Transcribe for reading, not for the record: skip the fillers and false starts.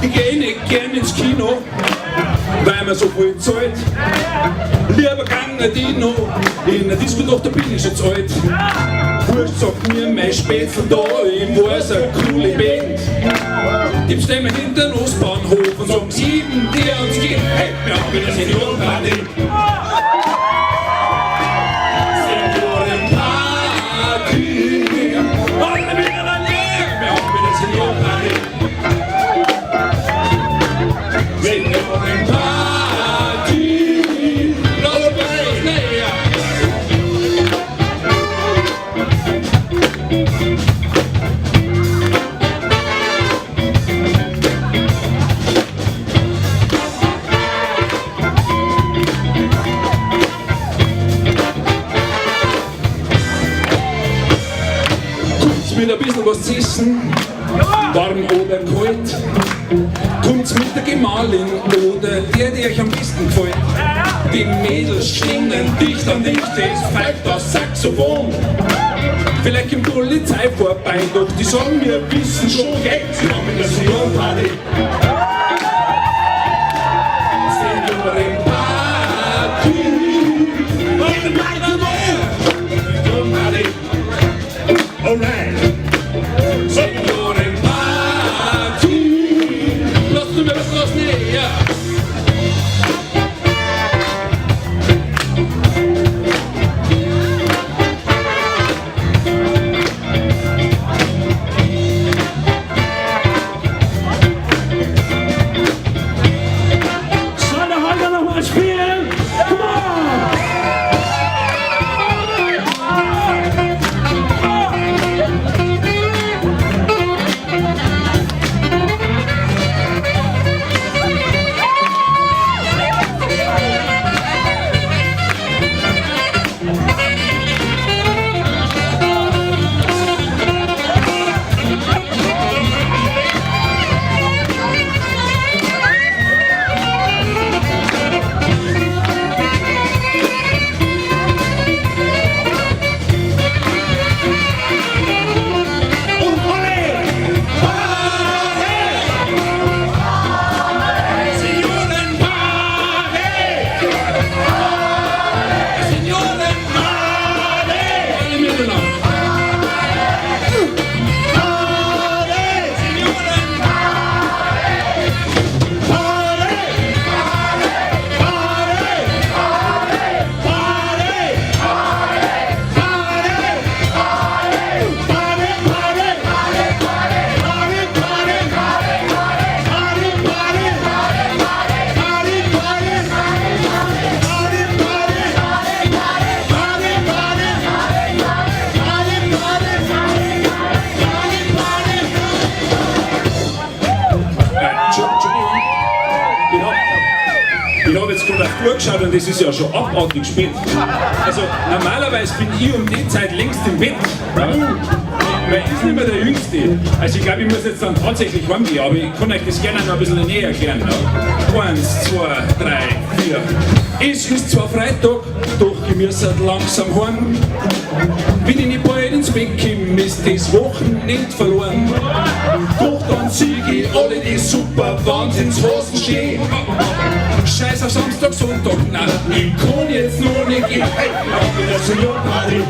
Ich geh nicht gern ins Kino, weil man so viel zahlt. Lieber gang ich noch in der Disco, doch da bin ich schon zu alt. Wurscht, sagt mir mein Spätzl da, ich weiß eine coole Band. Die stehen wir hinter den Ostbahnhof und sagen sieben, der uns geht. Hey, wir haben wieder Seniorenparty. Seniorenparty. Alle miteinander, wir haben wieder Seniorenparty. Seniorenparty. Los, los, näher. Kommt's mit ein bisschen was zu essen, warm oder kalt. Kommt's mit der Gemahlin oder der, die euch am besten gefällt. Die Mädels stehen dicht an dicht, es pfeift das Saxophon. Vielleicht kommt die Polizei vorbei, doch die sagen, wir wissen schon, gell, sie haben in der Seniorenparty. Seniorenparty. Alle miteinander. Seniorenparty. Alright. Seniorenparty. Lass du mir was los näher. Soll der Holger noch mal spielen? Come on! Und alle! Party! Seniorenparty! Seniorenparty! Alle miteinander! Party! Seniorenparty! Party! Party! Party! Party! Party, party! Party, party! Party, party! Party, party! Party, party! Party, party! Party, party! Party, party! Entschuldigung, ich hab jetzt gerade auf die Uhr geschaut und es ist ja schon abartig spät. Also normalerweise bin ich um die Zeit längst im Bett. Ja. Weil ich ist nicht mehr der Jüngste. Also ich glaube, ich muss jetzt dann tatsächlich heimgehen, aber ich kann euch das gerne noch ein bisschen näher erklären. Ja. 1, 2, 3, 4. Es ist zwar Freitag, doch ich muss halt langsam heim. Wenn ich nicht bald ins Bett komme, ist das Wochenende verloren. Doch dann sieh ich alle die super Wahnsinnshosen stehen. Scheiß auf Samstag, Sonntag, nein, ich kann jetzt noch nicht gehen. Hey, ich hab wieder Seniorenparty.